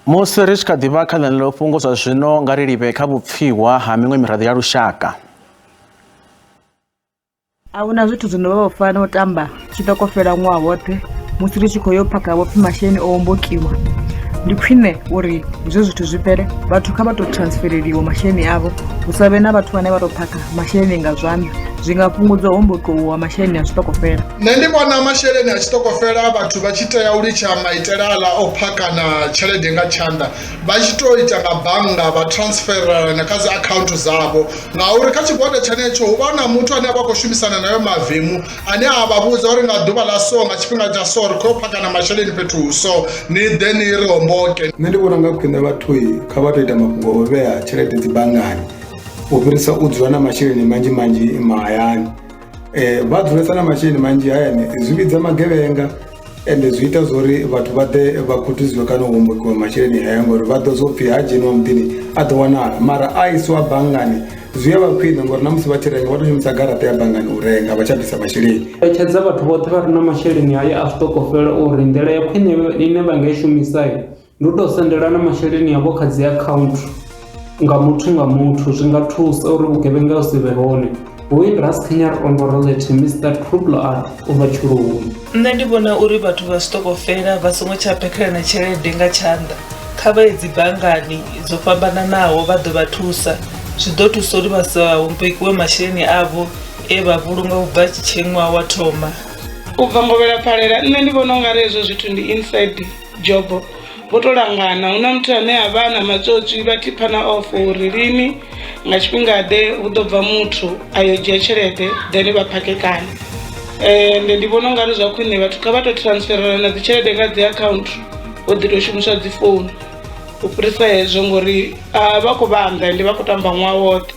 Musi ri tshi kha ḓi vha kha ḽeneḽo fhungo zwa zwino, nga ri livhe kha vhupfiwa ha miṅwe miraḓo ya lushaka. A huna zwithu zwi no vha u fana na u tamba tshiṱokofela ṅwaha woṱhe musi ri tshi khou yo phakha vho pfhi masheleni o hombokiwa. Ndi khwine uri hezwo zwithu zwi fhele vhathu kha vha tou transfereliwa masheleni avho hu sa vhe na vhathu vhane vha tou phakha masheleni nga zwanḓa zwi nga fhungudza u hombokiwa ha masheleni a zwiṱokofela. Nṋe ndi vhona masheleni a tshiṱokofela vhathu vha tshi tea u litsha maitele aḽa o phakana tshelede nga tshanḓa vha tshi tou ita nga bannga vha transferelana kha dzi akhaunthu dzavho ngauri kha tshigwada tshenetsho hu vha hu na muthu ane a vha khou shumisana nayo mavemu ane a vha vhudza uri nga ḓuvha ḽa so nga tshifhinga tsha so ri khou phakana masheleni fhethu hu so ni ḓe ni ri homboke. Nṋe ndi vhona unga khwine vhathu kha vha tou ita mafhungo o vhea tshelede dzi banngani u fhirisa u dzula na masheleni manzhi manzhi mahayani. Vha dzulesa na masheleni manzhi hayani zwi vhidza magevhenga ende zwi ita zwori vhathu vha ḓe vha khuthuziwe kana u hombokiwa masheleni haya ngori vha ḓo zwo pfhi ha dzheniwa muḓini a ḓo wanala mara a isiwa banngani zwi a vha khwine ngori na musi vha tshi renga vha to shumisa garaṱa ya banngani u renga vha tsha bvisa masheleni. Eletshedza vhathu vhoṱhe vha re na masheleni haya a zwiṱokofela uri nḓila ya khwine ine vha nga i shumisa ndi u tou sendelana masheleni avho kha dzi akhaunthu nga muthu nga muthu zwi nga thusa uri vhugevhenga vhu si vhe hone. Hoyu ndi Raskhenyar Onvorolete Mr Triple R u bva Tshiluvhi. Nṋe ndi vhona uri vhathu vha zwiṱokofela vha songo tsha phakhelana tshelede nga tshanḓa, kha vha ye dzi banngani dzo fhambananaho vha ḓo vha thusa. Zwi ḓo thusa uri vha sa hombokiwe masheleni avho e vha vhulunga u bva tshe ṅwaha wa thoma. U bva Ngovhela Phalela nṋe ndi vhona ungari hezwo zwithu ndi inside job vho to langana hu na muthu ane a vha na matswotswi vha thiphana off uri lini nga tshifhinga ḓe hu ḓo bva muthu a yo dzhia tshelede then vha phakekana. Ende ndi vhona ungari zwa khwine vhathu kha vha to transferelana na dzi tshelede nga dzi akhaunthu hu ḓi to shumiswa dzi founu u fhirisa hezwo ngori vha khou vhanda ende vha khou tamba ṅwaha woṱhe.